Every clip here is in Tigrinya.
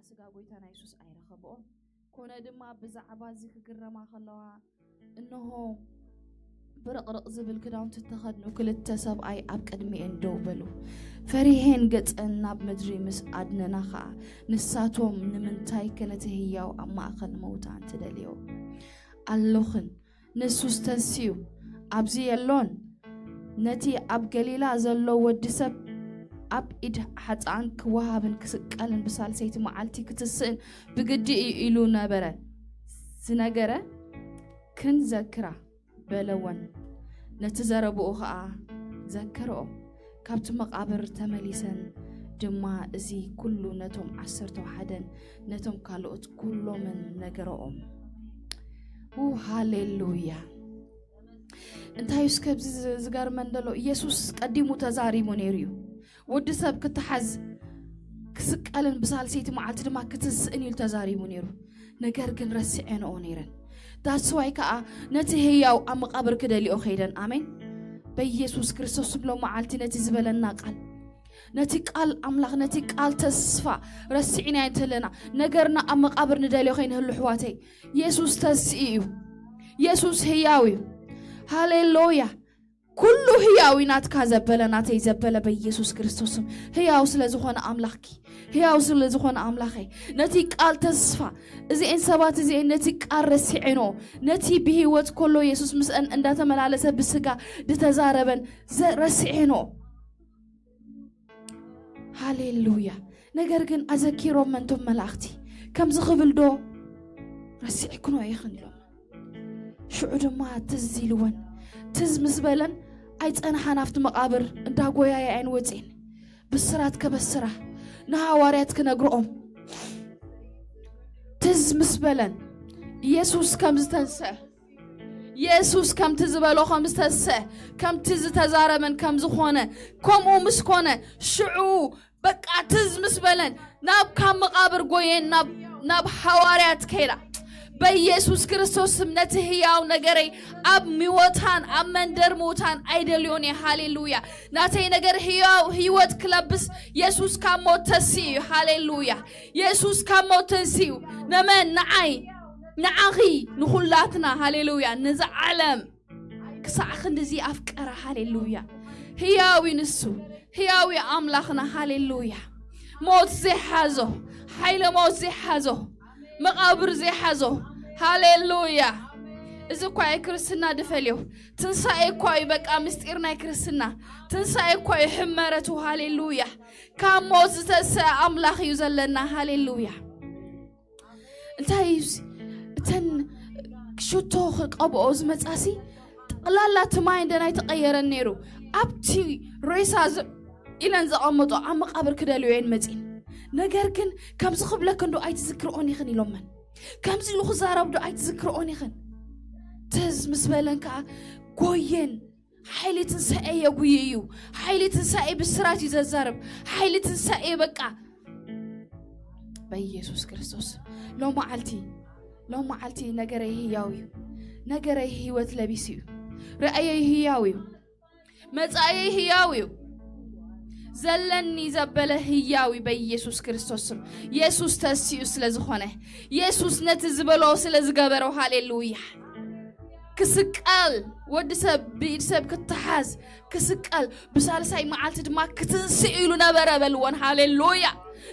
ስጋ ጎይታና የሱስ ኣይረኸብኦን። ኮነ ድማ ብዛዕባ እዚ ክግረማ ከለዋ፣ እንሆ፣ ብርቕርቕ ዝብል ክዳውንቲ እተኸድኑ ክልተ ሰብኣይ ኣብ ቅድሚኤን ደው በሉ። ፈሪሄን ገጸን ናብ ምድሪ ምስ ኣድነና ኸኣ፣ ንሳቶም፣ "ንምንታይ ከ ነቲ ህያው ኣብ ማእከል ምዉታን ትደልዮ ኣሎኽን? ንሱስ ተንሲኡ፣ ኣብዚ የሎን። ነቲ ኣብ ገሊላ ዘሎ ወዲ ሰብ ኣብ ኢድ ሓጥኣን ክወሃብን ክስቀልን ብሳልሰይቲ መዓልቲ ክትስእን ብግዲ እዩ" ኢሉ ነበረ። ዝነገረ ክንዘክራ በለወን። ነቲ ዘረብኡ ኸኣ ዘከርኦም። ካብቲ መቓብር ተመሊሰን ድማ እዚ ኩሉ ነቶም ዓሰርተ ሓደን ነቶም ካልኦት ኩሎምን ነገርኦም። ው፣ ሃሌሉያ። እንታይ እዩ እስከ ኣብዚ ዝ-፣ ዝገርመን ዘሎ? ኢየሱስ ቀዲሙ ተዛሪቡ ነይሩ እዩ። ወዲ ሰብ ክተሓዝ፣ ክስቀልን ብሳልሰይቲ መዓልቲ ድማ ክትስእን ኢሉ ተዛሪቡ ነይሩ። ነገር ግን ረሲዐንኦ ነይረን። ዳስዋይ ከዓ ነቲ ህያው ኣብ መቓብር ክደልዮ ከይደን። ኣሜን። በኢየሱስ ክርስቶስ ስም ሎመዓልቲ ነቲ ዝበለና ቃል፣ ነቲ ቃል ኣምላኽ፣ ነቲ ቃል ተስፋ ረሲዕና እንተለና፣ ነገርና ኣብ መቓብር ንደልዮ ከይንህሉ፣ ኣሕዋተይ፣ የሱስ ተስኢ እዩ። የሱስ ህያው እዩ። ሃሌሉያ። ኩሉ ህያው እዩ ናትካ ዘበለ፣ ናተይ ዘበለ፣ በኢየሱስ ክርስቶስ ስም። ህያው ስለ ዝኾነ ኣምላኽኪ፣ ህያው ስለ ዝኾነ ኣምላኸይ፣ ነቲ ቃል ተስፋ፣ እዚኤን ሰባት እዚኤን ነቲ ቃል ረሲዐንኦ፣ ነቲ ብህይወት ከሎ የሱስ ምስአን እንዳተመላለሰ ብስጋ ዝተዛረበን ዘ-፣ ረሲዐንኦ። ሃሌሉያ። ነገር ግን ኣዘኪሮም መንቶም መላእኽቲ ከምዚ ክብል ዶ ረሲዕክኖ ኢኽን ኢሎም። ሽዑ ድማ ትዝ ኢልወን። ትዝ ምስ በለን ኣይጸንሓን፣ ኣብቲ መቓብር እንዳጎያያ እየን ወጺኤን። ብስራት ከበስራ ንሃዋርያት ክነግርኦም ትዝ ምስ በለን፣ ኢየሱስ ከም ዝተንስአ፣ ኢየሱስ ከምቲ ዝበሎ ከም ዝተንስአ፣ ከምቲ ዝተዛረበን ከም ዝኾነ፣ ከምኡ ምስ ኮነ፣ ሽዑ በቃ ትዝ ምስ በለን፣ ናብ ካብ መቓብር ጎየን ናብ፣ ናብ ሃዋርያት ከይዳ፣ በኢየሱስ ክርስቶስ ስም ነቲ ህያው ነገረይ ኣብ ምወታን ኣብ መንደር ምውታን ኣይደልዮን እየ። ሃሌሉያ። ናተይ ነገር ህያው ህይወት ክለብስ የሱስ ካብ ሞት ተስኡ እዩ። ሃሌሉያ። የሱስ ካብ ሞት ተንስኡ። ነመን? ንዓይ፣ ንዓኺ፣ ንኹላትና። ሃሌሉያ። ነዚ ዓለም ክሳዕ ክንድዚ ኣፍቀረ። ሃሌሉያ። ህያው እዩ ንሱ። ህያው እዩ ኣምላኽና። ሃሌሉያ። ሞት ዘይሓዞ፣ ሓይለ ሞት ዘይሓዞ፣ መቓብር ዘይሓዞ። ሃሌሉያ። እዚ እኳ እዩ ክርስትና ድፈልዮ። ትንሳኤ እኳ እዩ በቃ ምስጢር ናይ ክርስትና። ትንሳኤ እኳ እዩ ሕመረቱ። ሃሌሉያ። ካብ ሞት ዝተሰአ ኣምላኽ እዩ ዘለና። ሃሌሉያ። እንታይ እዩ ሲ-፣ እተን ሽቶ ክቀብኦ ዝመጻሲ ጠቕላላ እቲ ማይ እንደናይ ተቐየረን ነይሩ። ኣብቲ ሬሳ ዝ-፣ ኢለን ዘቐመጦ ኣብ መቓብር ክደልዮ እየን መጺን። ነገር ግን ከምዚ ክብለክን ዶ ኣይትዝክርኦን ኢኽን ኢሎመን። ከምዚ ኢሉ ክዛረብ ዶ ኣይትዝክርኦን ኢኽን። ትዝ ምስ በለን ከኣ ጎየን። ሓይሊ ትንሳኤ የጉይ እዩ። ሓይሊ ትንሳኤ ብስራት እዩ ዘዛርብ። ሓይሊ ትንሳኤ በቃ በኢየሱስ ክርስቶስ። ሎመዓልቲ፣ ሎመዓልቲ ነገረይ ህያው እዩ። ነገረይ ህይወት ለቢሱ እዩ። ራእየይ ህያው እዩ። መጻእየይ ህያው እዩ። ዘለኒ ዘበለ ህያው እዩ በኢየሱስ ክርስቶስ ስም። የሱስ ተሲኡ ስለ ዝኾነ፣ የሱስ ነቲ ዝበሎ ስለ ዝገበሮ፣ ሃሌሉያ። ክስቀል፣ ወዲ ሰብ ብኢድ ሰብ ክተሓዝ፣ ክስቀል፣ ብሳልሳይ መዓልቲ ድማ ክትንስእ ኢሉ ነበረ በልወን። ሃሌሉያ።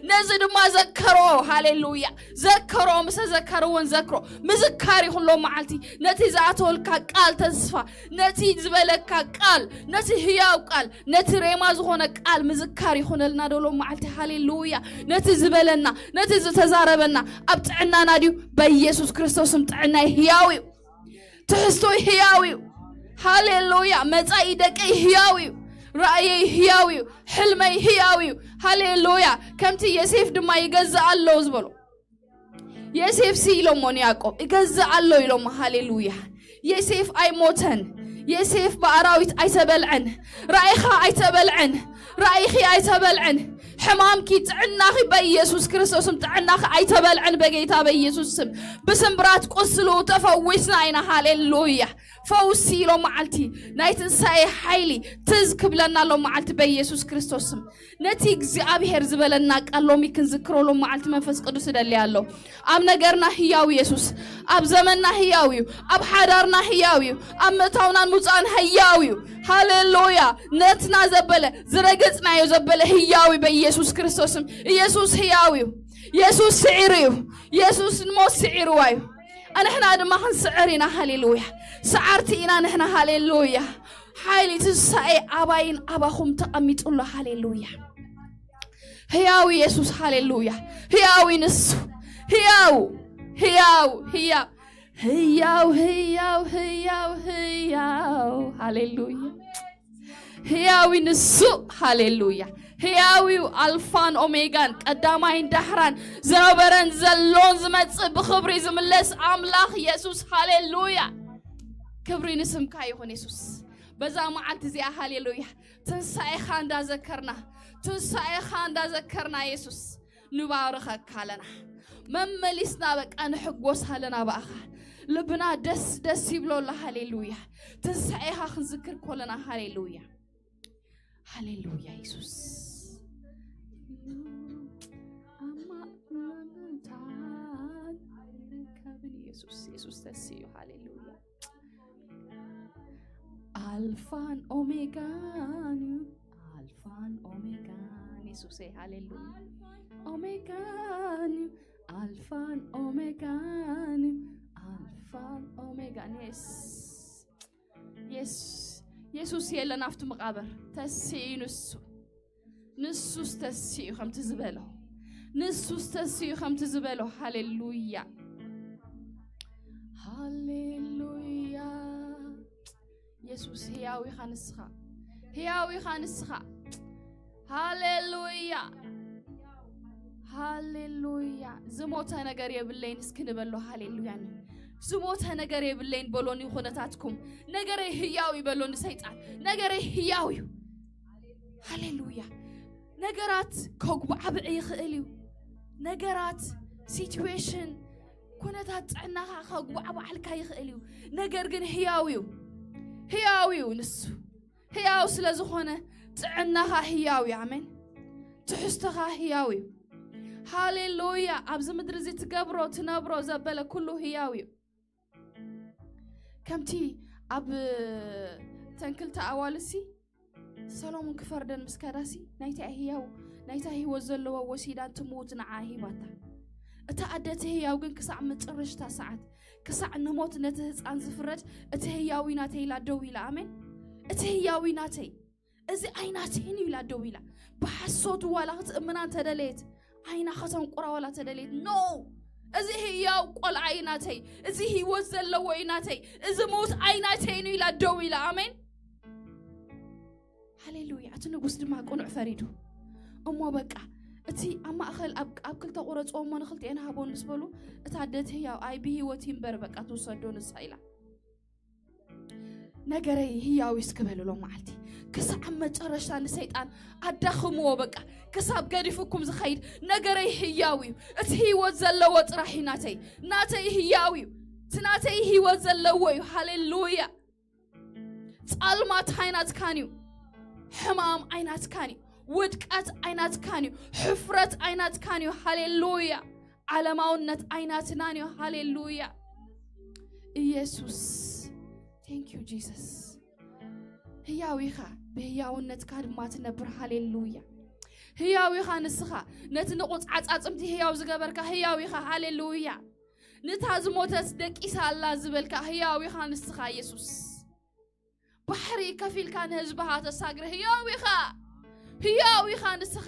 ነዚ ድማ ዘከሮ። ሃሌሉያ። ዘከሮ፣ ምስ ዘከርዎን ዘክሮ። ምዝካር ይኹን ሎም መዓልቲ ነቲ ዝኣተወልካ ቃል ተስፋ፣ ነቲ ዝበለካ ቃል፣ ነቲ ህያው ቃል፣ ነቲ ሬማ ዝኾነ ቃል ምዝካር ይኹነልና ዶ ሎም መዓልቲ። ሃሌሉያ። ነቲ ዝበለና፣ ነቲ ዝተዛረበና ኣብ ጥዕናና ድዩ? በኢየሱስ ክርስቶስም ጥዕናይ ህያው እዩ። ትሕዝቶይ ህያው እዩ። ሃሌሉያ። መጻኢ ደቀይ ህያው እዩ። ራእየይ ህያው እዩ። ሕልመይ ህያው እዩ። ሃሌሉያ። ከምቲ የሴፍ ድማ ይገዝእ ኣሎ ዝበሎ። የሴፍ ሲ ኢሎሞ ንያዕቆብ፣ "ይገዝእ ኣሎ" ኢሎሞ። ሃሌሉያ። የሴፍ ኣይሞተን። የሴፍ ብኣራዊት ኣይተበልዐን። ራእይኻ ኣይተበልዐን። ራእይኺ ኣይተበልዐን። ሕማምኪ፣ ጥዕናኺ በኢየሱስ ክርስቶስም ጥዕናኺ ኣይተበልዐን። በጌታ በኢየሱስ ስም ብስምብራት ቁስሉ ተፈዊስና ኢና። ሃሌሉያ። ፈውሲ ሎም መዓልቲ ናይ ትንሳኤ ሓይሊ ትዝ ክብለና ሎም መዓልቲ በኢየሱስ ክርስቶስም። ነቲ እግዚኣብሔር ዝበለና ቃል ሎሚ ክንዝክሮ ሎም መዓልቲ መንፈስ ቅዱስ እደሊ ኣሎ። ኣብ ነገርና ህያው ኢየሱስ፣ ኣብ ዘመንና ህያው እዩ፣ ኣብ ሓዳርና ህያው እዩ፣ ኣብ ምእታውናን ምውፃእን ህያው እዩ። ሃሌሉያ። ነትና ዘበለ ዝረገጽናዮ ዘበለ ህያው እዩ በኢየሱስ ክርስቶስም። ኢየሱስ ህያው እዩ። ኢየሱስ ስዒሩ እዩ። ኢየሱስ ንሞት ስዒርዋ እዩ። ንሕና ድማ ክንስዕር ኢና። ሃሌሉያ። ሰዓርቲ ኢና ንሕና። ሃሌሉያ። ሓይሊ ትንሳኤ ኣባይን ኣባኹም ተቐሚጡ ኣሎ። ሃሌሉያ። ህያው ኢየሱስ። ሃሌሉያ። ህያው እዩ ንሱ። ህያው ህያው ህያው ህያው ህያው ህያው ህያው። ሃሌሉያ። ህያው እዩ ንሱ። ሃሌሉያ። ህያው እዩ። ኣልፋን ኦሜጋን፣ ቀዳማይን ዳሕራን፣ ዝነበረን ዘሎን ዝመጽእ፣ ብኽብሪ ዝምለስ ኣምላኽ ኢየሱስ። ሃሌሉያ። ክብሪ ንስምካ ይኹን ኢየሱስ። በዛ መዓልቲ እዚኣ ሃሌሉያ ትንሳኤኻ እንዳዘከርና፣ ትንሳኤኻ እንዳዘከርና ኢየሱስ ንባርኸካ ኣለና። መመሊስና በቃ ንሕጎስ ኣለና ብኣኻ። ልብና ደስ ደስ ይብሎ ኣሎ። ሃሌሉያ። ትንሳኤኻ ክንዝክር ኮለና። ሃሌሉያ። ሃሌሉያ ኢየሱስ። ኣማ ኣይርከብን ኢየሱስ። ኢየሱስ ተስዩ። ሃሌሉያ። ኣልፋን ኦሜጋን እዩ። ኣልፋን ኦሜጋን ኢየሱስ። ሃሌሉያ። ኦሜጋን እዩ። ኣልፋን ኦሜጋን እዩ። ኣልፋን ኦሜጋን። የስ የስ የሱስ የለን ኣብቲ መቃብር። ተስዩ ንሱ። ንሱስ ተስዩ ከምቲ ዝበሎ። ንሱስ ተስዩ ከምቲ ዝበሎ። ሃሌሉያ። ሃሌሉያ። ኢየሱስ ህያው ኢኻ ንስኻ። ህያው ኢኻ ንስኻ። ሃሌሉያ። ሃሌሉያ። ዝሞተ ነገር የብለይን እስኪ ንበሎ። ሃሌሉያ። ዝሞተ ነገር የብለይን በሎኒ ኩነታትኩም። ነገረይ ህያው እዩ በሎኒ ሰይጣን። ነገረይ ህያው እዩ። ሃሌሉያ። ነገራት ከጉባዕብዕ ይኽእል እዩ። ነገራት፣ ሲትዌሽን፣ ኩነታት ጥዕናኻ ከጉባዕብዓልካ ይኽእል እዩ። ነገር ግን ህያው እዩ። ህያው እዩ ንሱ። ህያው ስለ ዝኾነ ጥዕናኻ ህያው እዩ። ኣሜን። ትሕዝቶኻ ህያው እዩ። ሃሌሉያ። ኣብዚ ምድሪ እዚ ትገብሮ ትነብሮ ዘበለ ኩሉ ህያው እዩ። ከምቲ ኣብ ተን ክልተ ኣዋልሲ ሰሎሞን ክፈርደን ምስ ከዳሲ ናይታ ህያው ናይታ ህይወት ዘለዎ ወሲዳን ትምውት ንዓ ሂባታ። እታ ኣደ እቲ ህያው ግን ክሳዕ መጨረሽታ ሰዓት ክሳዕ ንሞት ነቲ ህፃን ዝፍረድ እቲ ህያዊ ናተይ ኢላ ደው ኢላ። ኣሜን። እቲ ህያዊ ናተይ፣ እዚ ኣይናተይን እዩ ኢላ ደው ኢላ። ብሓሶት ዋላ ክትእምና እንተደለየት፣ ዓይና ከተንቁራ ዋላ ተደለየት፣ ኖ፣ እዚ ህያው ቆልዓ እዩ ናተይ፣ እዚ ህይወት ዘለዎ እዩ ናተይ፣ እዚ ምዉት ኣይናተይን እዩ ኢላ ደው ኢላ። ኣሜን። ሃሌሉያ። እቲ ንጉስ ድማ ቅኑዕ ፈሪዱ። እሞ በቃ እቲ ኣብ ማእኸል ኣብ ኣብ ክልተ ቁረፅዎ እሞ ንክልቲኤን ሃቦን ምስ በሉ፣ እታ ኣደ እቲ ህያው ኣይ ብህይወት ይንበር በቃ ትውሰዶ ንሳ ኢላ። ነገረይ ህያው እዩ እስኪ በሉ ሎም መዓልቲ። ክሳዕ መጨረሽታ ንሰይጣን ኣዳኽምዎ በቃ። ክሳብ ገዲፉኩም ዝኸይድ ነገረይ ህያው እዩ። እቲ ህይወት ዘለዎ ጥራሕ እዩ ናተይ። ናተይ ህያው እዩ። እቲ ናተይ ህይወት ዘለዎ እዩ። ሃሌሉያ። ጻልማት ኣይናትካን እዩ። ሕማም ኣይናትካን እዩ። ውድቀት ኣይናትካን እዩ። ሕፍረት ኣይናትካን እዩ። ሃሌሉያ። ዓለማውነት ኣይናትናን እዩ። ሃሌሉያ። ኢየሱስ። Thank you Jesus። ህያው ኢኻ። ብህያውነትካ ድማ ትነብር። ሃሌሉያ። ህያው ኢኻ ንስኻ። ነቲ ንቑጽ ዓጻጽምቲ ህያው ዝገበርካ ህያው ኢኻ። ሃሌሉያ። ንታ ዝሞተት ደቂሳ ኣላ ዝበልካ ህያው ኢኻ ንስኻ ኢየሱስ። ባሕሪ ከፊልካ ንህዝብኻ ተሳግር ህያው ኢኻ። ህያው ኢኻ ንስኻ።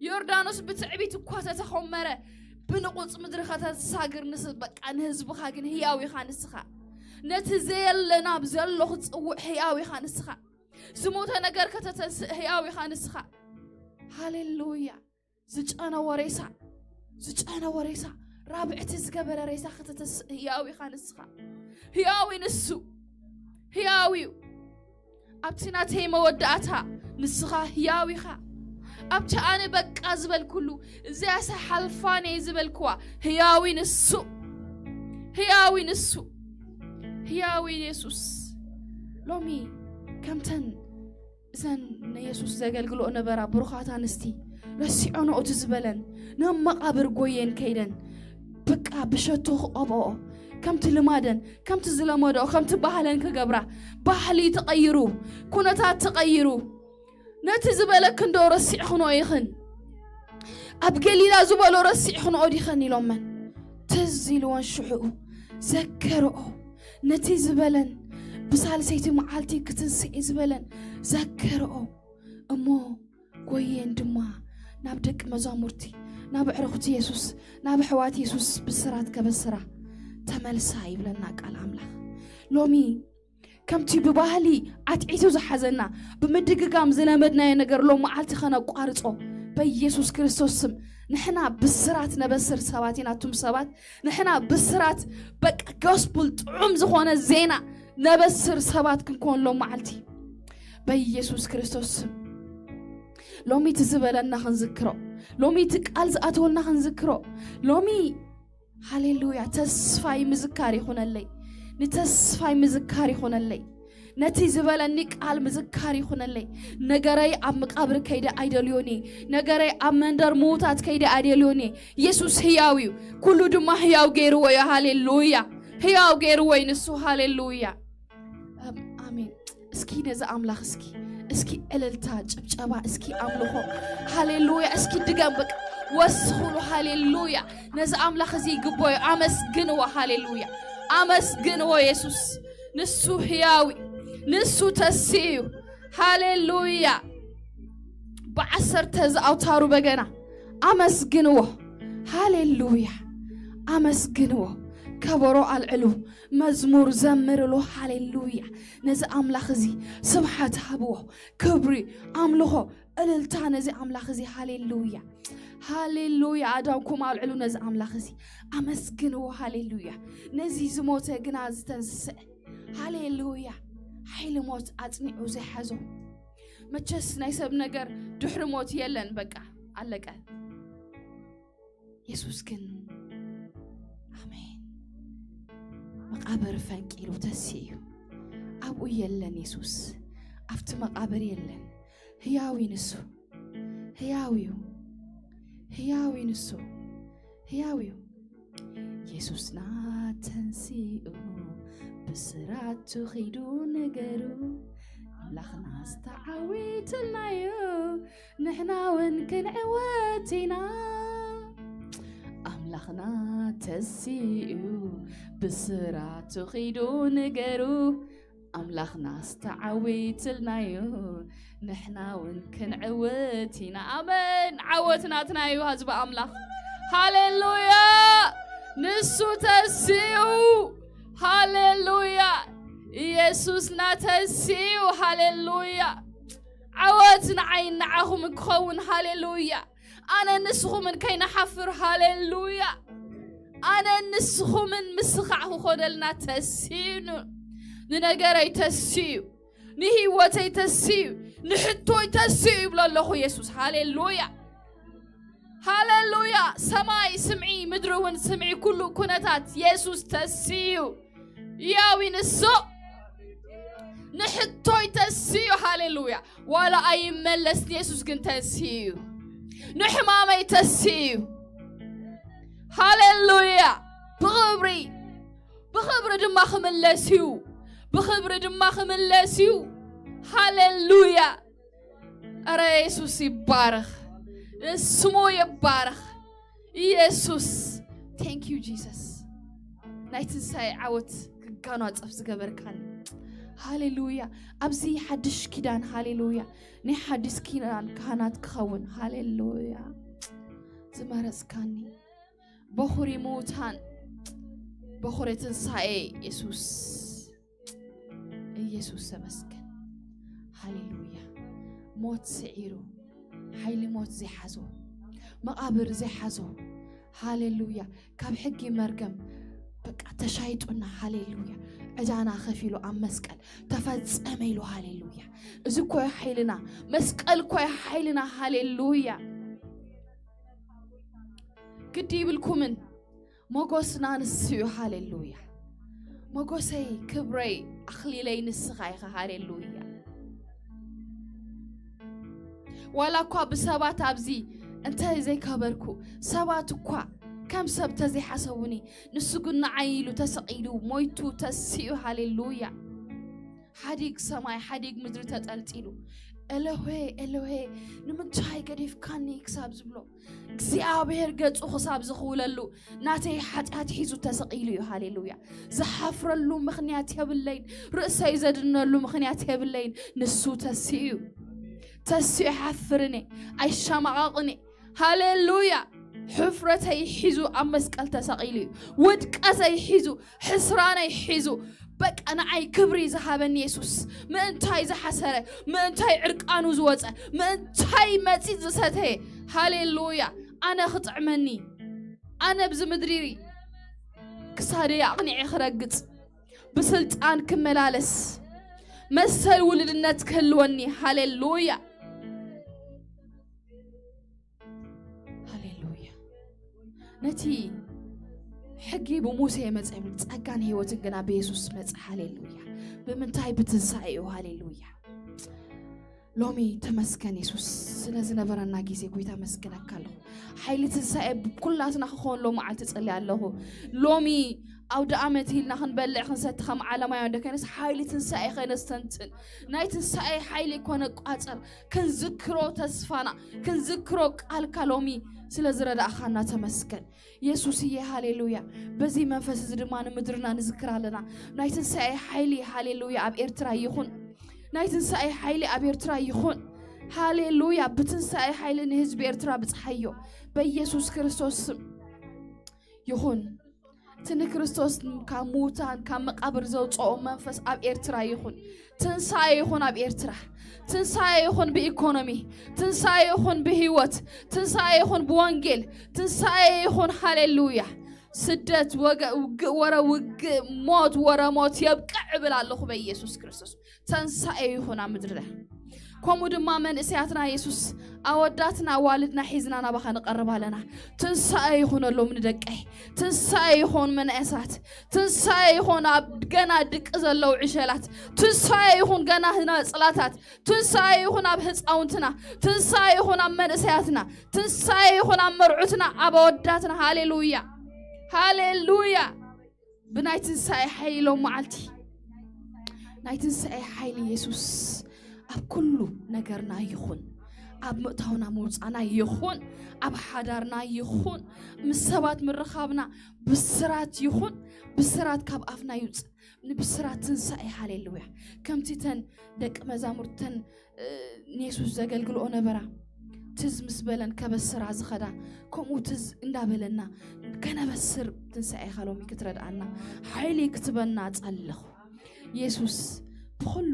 ዮርዳኖስ ብትዕቢት እኳ ተተኾመረ፣ ብንቑጽ ምድሪ ከተሳግር ንስ-፣ በቃ ንህዝብኻ ግን ህያው ኢኻ ንስኻ። ነቲ ዘየለ ናብ ዘሎ ክትጽውዕ ህያው ኢኻ ንስኻ። ዝሞተ ነገር ከተተንስእ ህያው ኢኻ ንስኻ። ሃሌሉያ። ዝጨነወ ሬሳ፣ ዝጨነወ ሬሳ፣ ራብዕቲ ዝገበረ ሬሳ ከተተስእ ህያው ኢኻ ንስኻ። ህያው እዩ ንሱ። ህያው እዩ። ኣብቲ ናተይ መወዳእታ ንስኻ ህያው ኢኻ። ኣብቲ ኣነ በቃ ዝበልኩሉ፣ እዚኣስ ሓልፋን እየ ዝበልክዋ፣ ህያው እዩ ንሱ። ህያው እዩ ንሱ። ህያው እዩ የሱስ። ሎሚ ከምተን እዘን ንየሱስ ዘገልግልኦ ነበራ ብሩኻት ኣንስቲ፣ ረሲዖንኦ እቲ ዝበለን ናብ መቓብር ጎየን ከይደን፣ በቃ ብሸቶ ክቐብኦ፣ ከምቲ ልማደን፣ ከምቲ ዝለመድኦ፣ ከምቲ ባህለን ክገብራ፣ ባህሊ ተቐይሩ፣ ኩነታት ተቐይሩ። ነቲ ዝበለክን ዶ ረሲዕኽንኦ ኢኽን? ኣብ ገሊላ ዝበሎ ረሲዕኽንኦ ዲኽን ኢሎመን። ትዝ ኢልወን ሽዕኡ ዘከርኦ፣ ነቲ ዝበለን ብሳልሰይቲ መዓልቲ ክትንስእ ዝበለን ዘከርኦ። እሞ ጎየን ድማ ናብ ደቂ መዛሙርቲ፣ ናብ ኣዕሩኽቲ የሱስ፣ ናብ ኣሕዋት የሱስ ብስራት ከበስራ ተመልሳ ይብለና ቃል ኣምላኽ። ሎሚ ከምቲ ብባህሊ ዓትዒቱ ዝሓዘና፣ ብምድግጋም ዝለመድናዮ ነገር ሎም መዓልቲ ከነቋርጾ በኢየሱስ ክርስቶስ ስም። ንሕና ብስራት ነበስር ሰባት ኢና። ኣቱም ሰባት፣ ንሕና ብስራት፣ በቃ፣ ጎስፕል፣ ጥዑም ዝኾነ ዜና ነበስር ሰባት ክንኮን ሎም መዓልቲ በኢየሱስ ክርስቶስ ስም። ሎሚ እቲ ዝበለና ክንዝክሮ፣ ሎሚ እቲ ቃል ዝኣተወልና ክንዝክሮ። ሎሚ፣ ሃሌሉያ፣ ተስፋይ ምዝካር ይኹነለይ። ንተስፋይ ምዝካር ይኹነለይ። ነቲ ዝበለኒ ቃል ምዝካር ይኹነለይ። ነገረይ ኣብ መቃብር ከይደ ኣይደልዮን እየ። ነገረይ ኣብ መንደር ምዉታት ከይደ ኣይደልዮን እየ። የሱስ ህያው እዩ። ኩሉ ድማ ህያው ገይርዎ እዩ። ሃሌሉያ። ህያው ገይርዎ እዩ ንሱ። ሃሌሉያ። ኣም-፣ ኣሜን። እስኪ ነዚ ኣምላኽ እስኪ፣ እስኪ እልልታ፣ ጭብጨባ፣ እስኪ ኣምልኾ። ሃሌሉያ። እስኪ ድገም፣ በቃ ወስኹሉ። ሃሌሉያ። ነዚ ኣምላኽ እዚ ይግብኦ እዩ። ኣመስግንዎ። ሃሌሉያ። ኣመስግንዎ የሱስ። ንሱ ህያው እዩ። ንሱ ተስኡ እዩ። ሃሌሉያ። ብዓሰርተ ዝኣውታሩ በገና ኣመስግንዎ። ሃሌሉያ። ኣመስግንዎ። ከበሮ ኣልዕሉ። መዝሙር ዘምርሉ። ሃሌሉያ። ነዚ ኣምላኽ እዚ ስብሓት ሃብዎ። ክብሪ፣ ኣምልኾ፣ እልልታ ነዚ ኣምላኽ እዚ። ሃሌሉያ። ሃሌሉያ። ኣእዳውኩም ኣልዕሉ ነዚ ኣምላኽ እዚ። ኣመስግንዎ። ሃሌሉያ። ነዚ ዝሞተ ግና ዝተንስአ። ሃሌሉያ። ሓይሊ ሞት ኣጽኒዑ ዘይሓዞ። መቸስ ናይ ሰብ ነገር ድሕሪ ሞት የለን፣ በቃ ኣለቀ። የሱስ ግን፣ ኣሜን፣ መቓብር ፈንቂሉ ተስኡ እዩ። ኣብኡ የለን የሱስ፣ ኣብቲ መቓብር የለን። ህያው እዩ ንሱ፣ ህያው እዩ፣ ህያው እዩ ንሱ፣ ህያው እዩ። የሱስና ተንሲኡ፣ ብስራቱ ኺዱ ንገሩ፣ ኣምላኽና ዝተዓዊትልናዩ፣ ንሕና እውን ክንዕወት ኢና። ኣምላኽና ተሲኡ፣ ብስራቱ ኺዱ ንገሩ፣ ኣምላኽና ዝተዓዊትልናዩ፣ ንሕና እውን ክንዕወት ኢና። ኣሜን። ዓወት ናትና እዩ፣ ህዝቢ ኣምላኽ። ሃሌሉያ። ንሱ ተሲኡ። ሃሌሉያ። ኢየሱስና ተሲኡ። ሃሌሉያ። ዓወት ንዓይን ንዓኹምን ክኸውን። ሃሌሉያ። ኣነ ንስኹምን ከይንሓፍር። ሃሌሉያ። ኣነ ንስኹምን ምስኻዕ ክኾነልና ተሲኡ። ንነገረይ ተሲኡ። ንህይወተይ ተሲኡ። ንሕቶይ ተሲኡ ይብሎ ኣለኹ የሱስ። ሃሌሉያ። ሃሌሉያ። ሰማይ ስምዒ፣ ምድሪ እውን ስምዒ፣ ኩሉ ኩነታት የሱስ ተሲኡ። ያዊ ንሱ ንሕቶይ ተሲኡ። ሃሌሉያ። ዋላ ኣይመለስን፣ የሱስ ግን ተሲኡ። ንሕማመይ ተሲኡ። ሃሌሉያ። ብኽብሪ፣ ብኽብሪ ድማ ክምለስ እዩ። ብኽብሪ ድማ ክምለስ እዩ። ሃሌሉያ። ኧረ የሱስ ይባረኽ። ስሙ ይባረኽ። ኢየሱስ። Thank you Jesus። ናይ ትንሳኤ ዓወት ክጋኗጸፍ ዝገበርካኒ። ሃሌሉያ። ኣብዚ ሓድሽ ኪዳን፣ ሃሌሉያ፣ ናይ ሓድሽ ኪዳን ካህናት ክኸውን፣ ሃሌሉያ፣ ዝመረጽካኒ። በኹሪ ምዉታን፣ በኹሪ ትንሳኤ የሱስ። ኢየሱስ ተመስገን። ሃሌሉያ። ሞት ስዒሩ፣ ሓይሊ ሞት ዘይሓዞ፣ መቓብር ዘይሓዞ። ሃሌሉያ። ካብ ሕጊ መርገም በቃ ተሻይጡና። ሃሌሉያ። እጃና ከፊሉ ኣብ መስቀል ተፈጸመ ኢሉ። ሃሌሉያ። እዚ እኮ እዩ ሓይልና። መስቀል እኮ እዩ ሓይልና። ሃሌሉያ። ግዲ ይብልኩምን፣ ሞጎስና ንሱ እዩ። ሃሌሉያ። ሞጎሰይ፣ ክብረይ፣ ኣኽሊለይ ንስኻ ኢኻ። ሃሌሉያ። ዋላ እኳ ብሰባት ኣብዚ እንተ ዘይከበርኩ፣ ሰባት እኳ ከም ሰብ ተዘይሓሰቡኒ፣ ንሱ ግን ንዓይ ኢሉ ተሰቒሉ፣ ሞይቱ፣ ተሲኡ። ሃሌሉያ። ሓዲግ ሰማይ ሓዲግ ምድሪ ተጠልጢሉ፣ ኤሎሄ፣ ኤሎሄ፣ ንምንታይ ገዲፍካኒ ክሳብ ዝብሎ፣ እግዚኣብሔር ገጹ ክሳብ ዝኽውለሉ፣ ናተይ ሓጢኣት ሒዙ ተሰቒሉ እዩ። ሃሌሉያ። ዝሓፍረሉ ምኽንያት የብለይን። ርእሰይ ዘድነሉ ምኽንያት የብለይን። ንሱ ተሲኡ እዩ። ተሲኡ ኣይሓፍርን እየ። ኣይሸማቐቕን እየ። ሃሌሉያ። ሕፍረተይ ሒዙ ኣብ መስቀል ተሰቒሉ እዩ። ውድቀተይ ሒዙ፣ ሕስራነይ ሒዙ፣ በቃ ንዓይ ክብሪ ዝሃበኒ የሱስ። ምእንታይ ዝሓሰረ፣ ምእንታይ ዕርቃኑ ዝወጸ፣ ምእንታይ መጺጽ ዝሰተየ። ሃሌሉያ። ኣነ ክጥዕመኒ፣ ኣነ ኣብዚ ምድሪ ክሳደይ ኣቕኒዐ ክረግጽ፣ ብስልጣን ክመላለስ፣ መሰል ውልድነት ክህልወኒ። ሃሌሉያ። ሃሌሉያ። ነቲ ሕጊ ብሙሴ መጸ ይብል፣ ጸጋን ህይወትን ግና ብየሱስ መጸ። ሃሌሉያ። ብምንታይ? ብትንሳኤኡ። ሃሌሉያ። ሎሚ ተመስገን የሱስ፣ ስለ ዝነበረና ግዜ ጎይታ መስግነካ ኣለኹ። ሓይሊ ትንሳኤ ኩላትና ክኾን ሎ መዓልቲ ጸልየ ኣለኹ። ሎሚ ኣውደ ኣመት ኢልና ክንበልዕ ክንሰቲ ከም ዓለማውያን ደከነስ ሓይሊ ትንሳኤ ከነስተንትን፣ ናይ ትንሳኤ ሓይሊ ኮነ ቋጸር ክንዝክሮ፣ ተስፋና ክንዝክሮ ቃልካ ሎሚ ስለ ዝረዳእኻና ተመስገን። የሱስዬ፣ ሃሌሉያ። በዚ መንፈስ እዚ ድማ ንምድርና ንዝክር ኣለና። ናይ ትንሳኤ ሓይሊ፣ ሃሌሉያ፣ ኣብ ኤርትራ ይኹን። ናይ ትንሳኤ ሓይሊ ኣብ ኤርትራ ይኹን። ሃሌሉያ። ብትንሳኤ ሓይሊ ንህዝቢ ኤርትራ ብጽሓዮ በኢየሱስ ክርስቶስ ስም ይኹን። እቲ ንክርስቶስ ካብ ምዉታን ካብ መቃብር ዘውፅኦ መንፈስ ኣብ ኤርትራ ይኹን። ትንሳኤ ይኹን ኣብ ኤርትራ። ትንሳኤ ይኹን ብኢኮኖሚ። ትንሳኤ ይኹን ብህይወት። ትንሳኤ ይኹን ብወንጌል። ትንሳኤ ይኹን። ሃሌሉያ። ስደት፣ ወገ-፣ ውግእ ወረ ውግእ፣ ሞት ወረ ሞት የብቅዕ እብል ኣለኹ በኢየሱስ ክርስቶስ። ተንሳኤ ይኹን ኣብ ምድርና። ከምኡ ድማ መንእሰያትና የሱስ፣ ኣወዳትና ኣዋልድና ሒዝና ናባኻ ንቐርብ ኣለና። ትንሳኤ ይኹነሎም ንደቀይ። ትንሳኤ ይኹን መናእሳት። ትንሳኤ ይኹን ኣብ ገና ድቂ ዘለዉ ዕሸላት። ትንሳኤ ይኹን ገና ህናጽላታት። ትንሳኤ ይኹን ኣብ ህፃውንትና። ትንሳኤ ይኹን ኣብ መንእሰያትና። ትንሳኤ ይኹን ኣብ መርዑትና፣ ኣብ ኣወዳትና። ሃሌሉያ። ሃሌሉያ። ብናይ ትንሳኤ ሓይሊ ሎም መዓልቲ፣ ናይ ትንሳኤ ሓይሊ የሱስ ኣብ ኩሉ ነገርና ይኹን። ኣብ ምእታውና ምውፃእና ይኹን፣ ኣብ ሓዳርና ይኹን፣ ምስ ሰባት ምርኻብና ብስራት ይኹን። ብስራት ካብ ኣፍና ይውፅእ። ንብስራት ትንሳኤ። ሃሌሉያ። ከምቲ ተን ደቂ መዛሙርተን፣ እ፣ ንየሱስ ዘገልግልኦ ነበራ። ትዝ ምስ በለን ከበስራ ዝኸዳ፣ ከምኡ ትዝ እንዳበለና ከነበስር ትንሳኤኻ ሎሚ ክትረድኣና፣ ሓይሊ ክትበና ጸለኹ። የሱስ ብኹሉ፣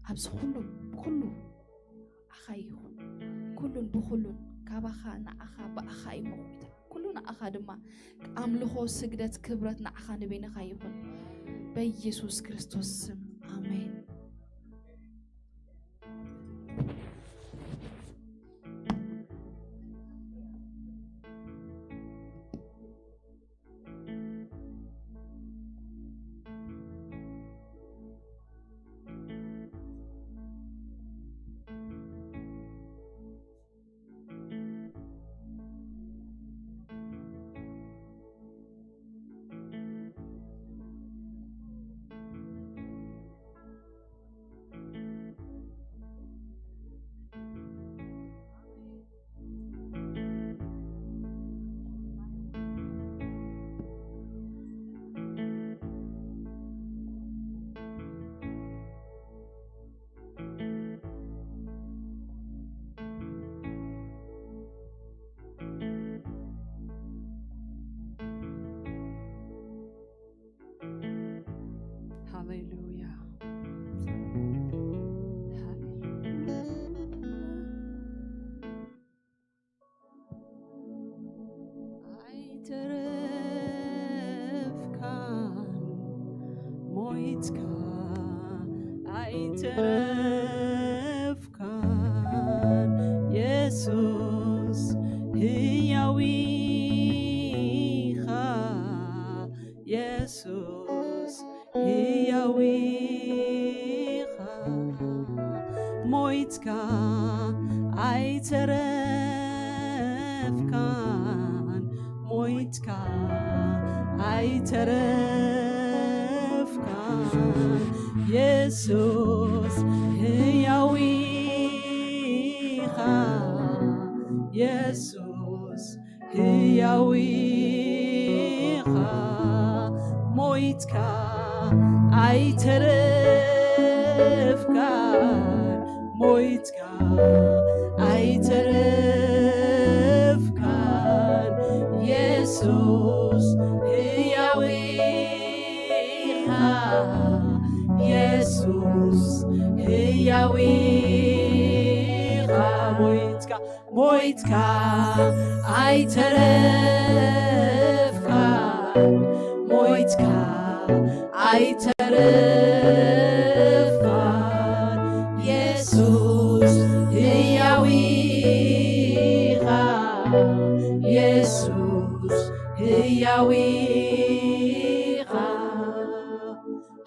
ኣብዚ ኩሉ፣ ብኹሉ ኣኻ ይኹን። ኩሉን ብኹሉን ካባኻ ንኣኻ ብኣኻ እዩ መቑሚታ። ኩሉ ንኣኻ ድማ ኣምልኾ፣ ስግደት፣ ክብረት ንኣኻ ንበይንኻ ይኹን። በኢየሱስ ክርስቶስ ስም ኣሜን። ሞይትካ ኣይተረፍካን የሱስ፣ ህያው ኢኻ የሱስ፣ ህያው ኢኻ። ሞይትካ ኣይተረፍካን፣ ሞይትካ ኣይተረፍካን የሱስ፣ ህያው ኢኻ የሱስ፣ ህያው ኢኻ። ሞይትካ ኣይተረፍካን፣ ሞይትካ ኣይተረፍካን የሱስ፣ ህያው ኢኻ የሱስ፣ ህያው ኢኻ። ሞይትካ ሞይትካ ኣይተረፍካን፣ ሞይትካ ኣይተረፍካን የሱስ፣ ህያው ኢኻ የሱስ፣ ህያው ኢኻ።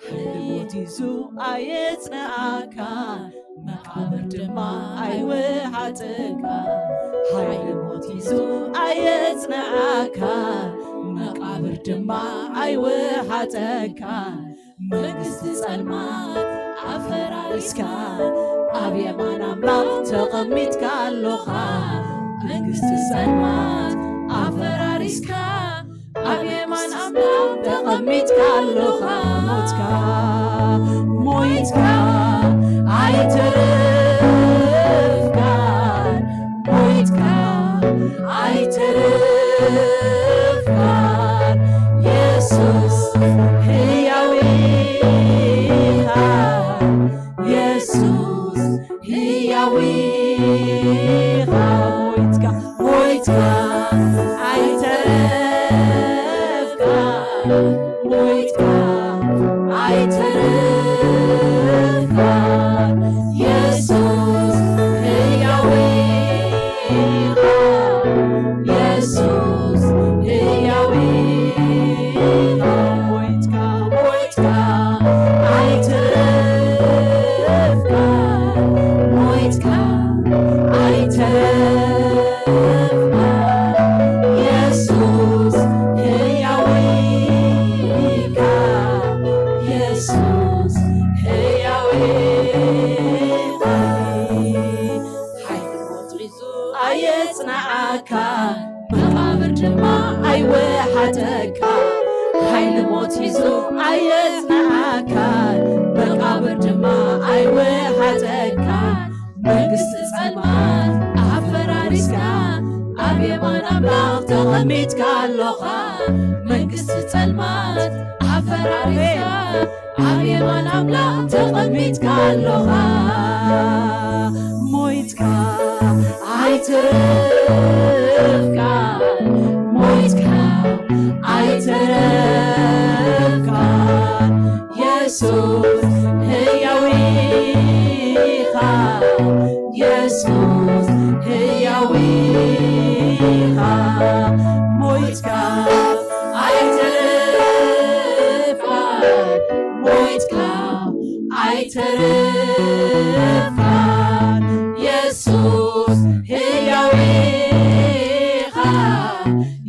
ሓይሊ ሞት ሒዙ ኣየጽንዓካ፣ መቓብር ድማ ኣይወሓጠካ። ሓይሊ ሞት ሒዙ ኣየጽንዓካ፣ መቓብር ድማ ኣይወሓጠካ። መንግስቲ ጸልማት ኣፈራሪስካ፣ ኣብ የማን ኣምላኽ ተቐሚጥካ ኣሎኻ። መንግስቲ ጸልማት ኣፈራሪስካ፣ ኣብ የማን ኣምላኽ ተቐሚጥካ ኣሎኻ። ሞትካ ሞይትካ ኣይተረፍካን፣ ሞይትካ ኣይተረፍካን የሱስ፣ ህያው ኢኻ የሱስ፣ ህያው ኢኻ። ሞይትካ ሞይትካ ኣይተረፍካን፣ ሞይትካ ኣይተረፍካን የሱስ፣ ህያው ኢኻ የሱስ፣ ህያው ኢኻ። ሞይትካ ሞይትካ ኣይተረፍካን፣ ሞይትካ ኣይተረፍካን የሱስ፣ ህያው ኢኻ የሱስ፣ ህያው ኢኻ። ሓይሊ ሞት ሒዙ ኣየጽንዓካ፣ መቓብር ድማ ኣይወሓጠካ። ሓይሊ ሞት ሒዙ ኣየጽንዓካ፣ መቓብር ድማ ኣይወሓጠካ። መንግስቲ ጸልማት ኣፈራሪስካ፣ ኣብ የማን ኣምላኽ ተቐሚጥካ ኣሎኻ። መንግስቲ ጸልማት ኣፈራሪስካ፣ ኣብ የማን ኣምላኽ ተቐሚጥካ ኣሎኻ። ሞይትካ ኣይተረፍካን፣ ሞይትካ ኣይተረፍካን የሱስ፣ ህያው ኢኻ የሱስ፣ ህያው ኢኻ። ሞይትካ ኣይተረፍካን፣ ሞይትካ ኣይተረፍካን የሱስ፣ ህያው ኢኻ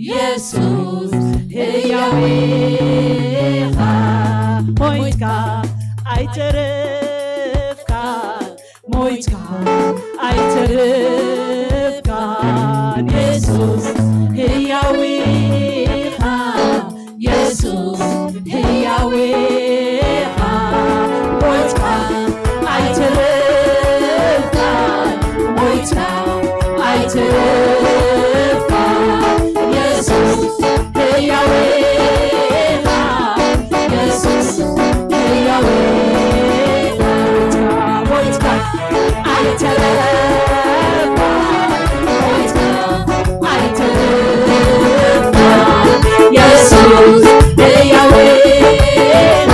የሱስ፣ ህያው ኢኻ። ሞይትካ ኣይተረፍካን፣ ሞይትካ ኣይተረፍካን የሱስ፣ ህያው ኢኻ የሱስ፣ ህያው ኢኻ። ሞይትካ ኣይተረፍካን፣ ሞይትካ ኣይተረፍካን የሱስ፣ ህያው ኢኻ የሱስ፣ ህያው ኢኻ። ሞይትካ ኣይተረፍካን፣ ሞይትካ ኣይተረፍካን የሱስ፣ ህያው ኢኻ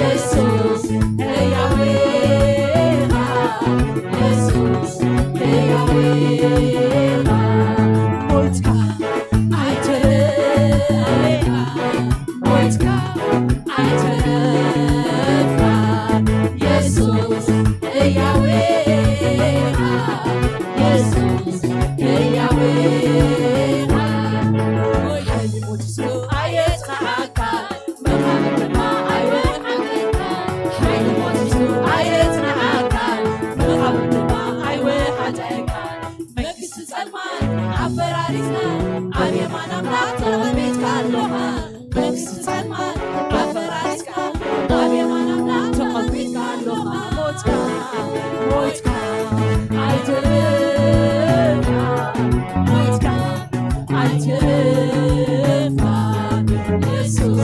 የሱስ ሕያው ኢኻ፣ የሱስ ሕያው ኢኻ። ሞትካ ኣይተረፍካ፣ ሞትካ ኣይተረፍካ። የሱስ ሕያው ኢኻ፣ የሱስ ሕያው ኢኻ። ሓይሊ ሞት ኣየጽንዓካ፣ መቓብር ድማ ኣይወሓጠካ። ሓይሊ ሞት ኣየጽንዓካ፣ መቓብር ድማ ኣይወሓጠካ። መንግስቲ ጸልማት ኣፈራሪስካ፣ ኣብ የማን ኣምላኽ ተቐሚጥካ ኣለኻ። መንግስቲ ጸልማት ኣፈራሪስካ፣ ኣብ የማን ኣምላኽ ተቐሚጥካ ኣለኻ። ሞትካ፣ ሞትካ ኣይተረፍካ፣ ሞትካ ኣይተረፍካ። የሱስ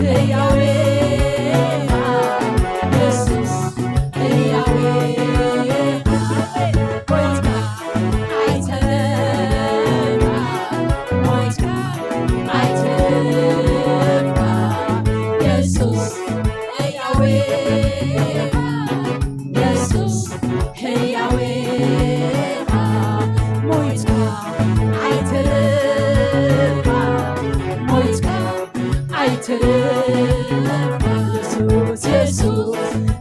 ሕያው ኢኻ፣ የሱስ ሕያው ኢኻ። ሞትካ ኣይተረፍካ፣ ሞትካ ኣይተረፍካ። የሱስ ሕያው ኢኻ፣ የሱስ ሕያው ኢኻ። ሞትካ ኣይተረፍካ፣ ሞትካ ኣይተረፍካ። የሱስ፣ የሱስ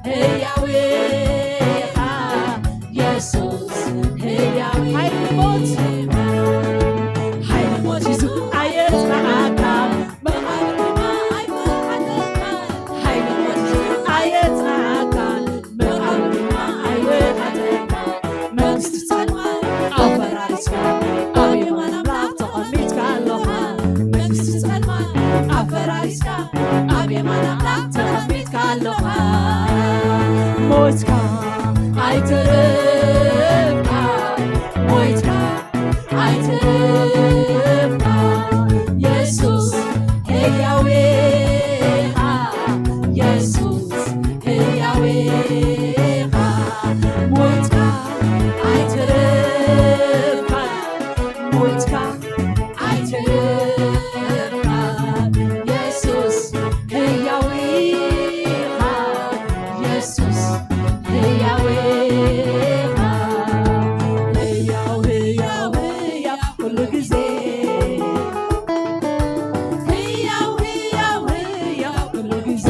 ሕያው ኢኻ፣ የሱስ ሕያው ኢኻ። ሓይሊ ሞት፣ ሓይሊ ሞት ሒዙ ኣየጽንዓካ፣ መቓብር ድማ ኣይወሓጠካ። ሓይሊ ሞት ሒዙ ኣየጽንዓካ፣ መቓብር ድማ ኣይወሓጠካ። መንግስቲ ጸልማት ኣፈራሪስካ፣ ኣብ የማን ኣምላኽ ተቐሚጥካ ኣለኻ። መንግስቲ ጸልማት ኣፈራሪስካ፣ ኣብ የማን ኣምላኽ ተቐሚጥካ ኣለኻ። ሞትካ ኣይተረፍካ፣ ሞትካ ኣይተረፍካ። የሱስ ሕያው ኢኻ፣ የሱስ ሕያው ኢኻ። ሞትካ ኣይተረፍካ፣ ሞትካ ኣይተረፍካ። የሱስ ሕያው ኢኻ፣ የሱስ ሕያው ኢኻ። ሕያው፣ ሕያው፣ ሕያው ኩሉ ግዜ። ሕያው፣ ሕያው፣ ሕያው ኩሉ ግዜ።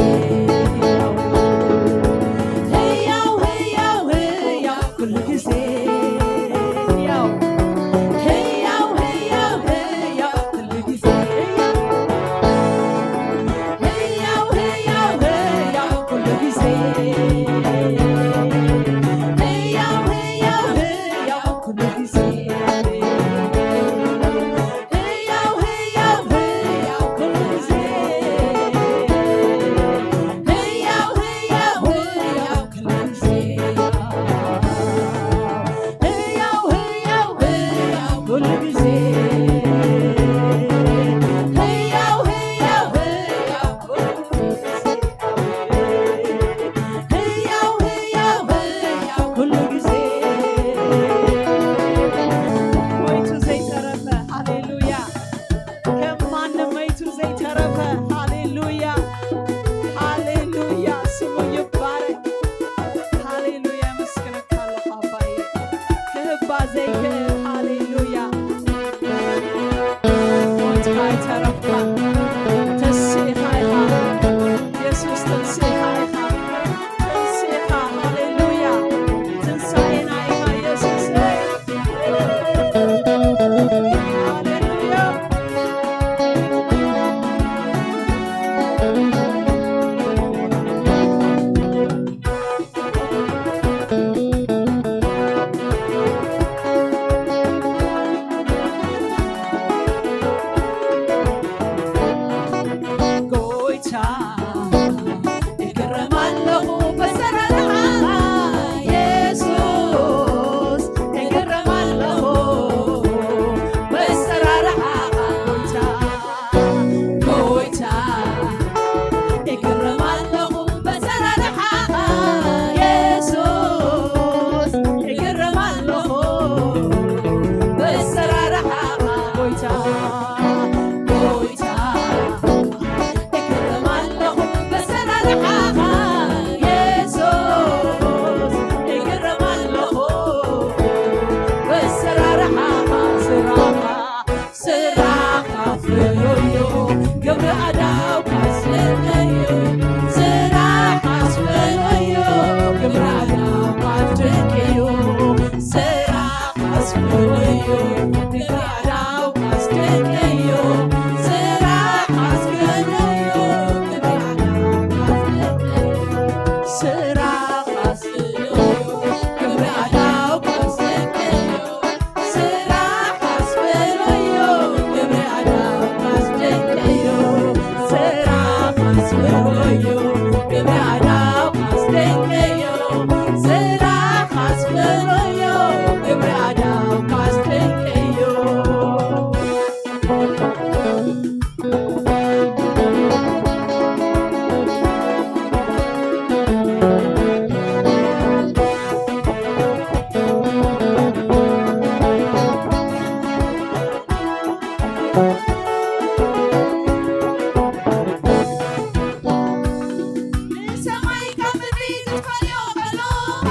ንሰማይ ካብ ምድሪ ክትፈልዮ ከሎኻ፣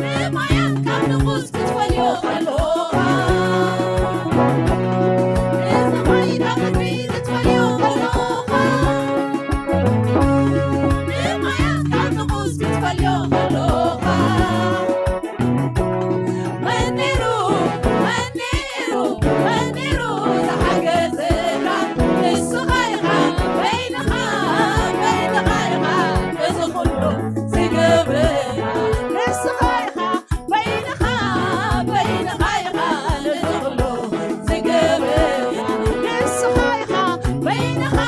ንማያት ካብ ንጉስ ክትፈልዮ ከሎኻ፣ ንሰማይ ካብ ምድሪ ክትፈልዮ ከሎኻ፣ ንማያት ካብ ንጉስ ክትፈልዮ ከሎኻ፣ መን ነይሩ፣ መን ነይሩ፣ መን ነይሩ ዝሓገዘካ? ንስኻ ኢኻ፣ በይንኻ፣ በይንኻ ኢኻ ነዚ ኩሉ ዝገበርካ። ንስኻ ኢኻ፣ በይንኻ፣ በይንኻ ኢኻ ነዚ ኩሉ ዝገበርካ። ንስኻ ኢኻ፣ በይንኻ፣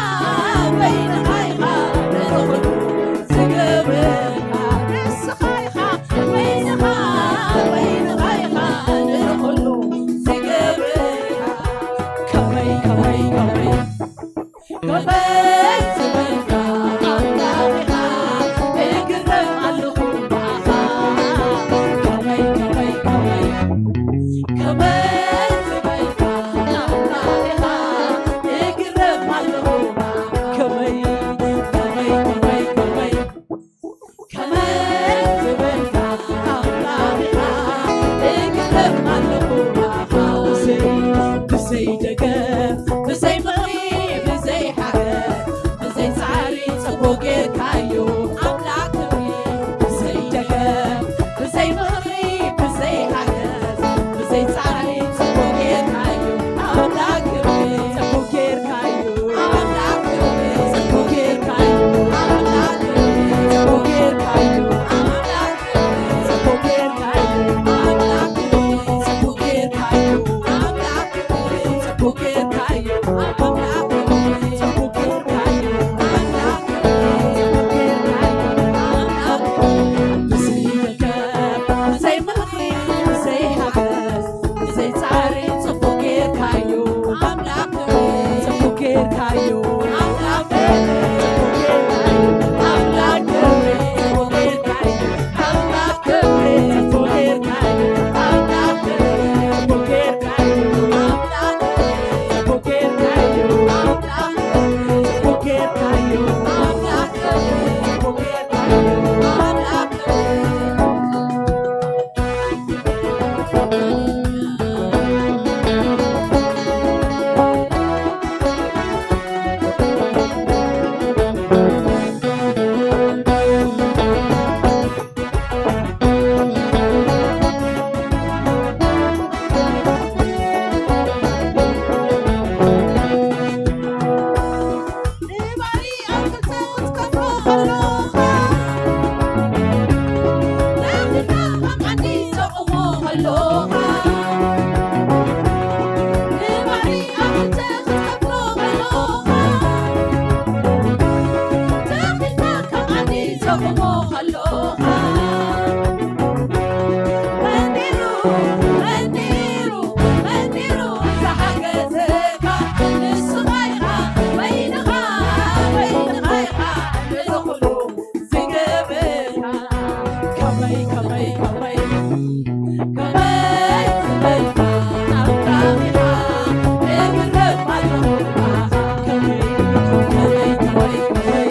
በይንኻ ኢኻ ነዚ ኩሉ ዝገበርካ። ንስኻ ኢኻ፣ በይንኻ፣ በይንኻ ኢኻ ነዚ ኩሉ ዝገበርካ። ከመይ፣ ከመይ፣ ከመይ፣ ከመይ ዝበልካ ኣምላኽ ኢኻ፣ እግረም ኣለኹ ብኣኻ። ከመይ፣ ከመይ፣ ከመይ፣ ከመይ ዝበልካ ኣምላኽ ኢኻ፣ እግረም ኣለኹ ብኣኻ። ከመይ፣ ከመይ፣ ከመይ፣ ከመይ ከመይ ዝበልካ ኣምላኽኻ እግረም ኣለኹ ብኣኻ። ብዘይ፣ ብዘይ ደገፍ፣ ብዘይ ምኽሪ፣ ብዘይ ሓገዝ፣ ብዘይ ጻዕሪ ጽቡቕ ጌርካዮ ኣምላኽ ክብሪ። ብዘይ ደገፍ፣ ብዘይ ምኽሪ፣ ብዘይ ሓገዝ፣ ብዘይ ጻዕሪ ጽቡቕ ጌርካዮ ኣምላኽ ክብሪ። ጽቡቕ ጌርካዮ ኣምላኽ ክብሪ። ጽቡቕ ጌርካዮ ኣምላኽ ክብሪ። ጽቡቕ ጌርካዮ ኣምላኽ ክብሪ። ጽቡቕ ጌርካዮ ኣምላኽ ክብሪ። ጽቡቕ ጌርካዮ ኣምላኽ ክብሪ። ጽቡቕ ጌርካዮ ኣምላኽ ክብሪ። ጽቡቕ ጌርካዮ ኣምላኽ ክብሪ። ጽቡቕ ጌርካዮ ኣምላኽ ክብሪ። ብዘይ ደገፍ፣ ብዘይ ምኽሪ፣ ብዘይ ሓገዝ፣ ብዘይ ጻዕሪ ጽቡቕ ጌርካዮ ኣምላኽ ክብሪ። ጽቡቕ ጌርካዮ ኣምላኽ ክብሪ። ጽቡቕ ጌርካዮ ኣምላኽ ክብሪ። ጽቡቕ ጌርካዮ ኣምላኽ ክብሪ። ጽቡቕ ጌርካዮ ኣምላኽ ክብሪ። ጽቡቕ ጌርካዮ ኣምላኽ ክብሪ። ጽቡቕ ጌርካዮ ኣምላኽ ክብሪ። ጽቡቕ ጌርካዮ ኣምላኽ ክብሪ። ጽቡቕ ጌርካዮ ኣምላኽ ክብሪ። ንባሪ ኣብ ክልተ ክትከፍሎ ከሎኻ፣ ዳኺልካ ካብ ዓዲ ተቑሞ ከሎኻ፣ ንባሪ ኣብ ክልተ ክትከፍሎ ከሎኻ፣ ዳኺልካ ካብ ዓዲ ተቑሞ ከሎኻ፣ መን ነይሩ፣ መን ነይሩ፣ መን ነይሩ ዝሓገዘካ? ንስኻ ኢኻ በይንኻ፣ በይንኻ ኢኻ ነዚ ኩሉ ዝገበርካ። ከመይ፣ ከመይ፣ ከመይ፣ ከመይ ዝበልካ ኣምላኽ ኢኻ፣ እግረም ኣለኹ ብኣኻ። ከመይ፣ ከመይ፣ ከመይ፣ ከመይ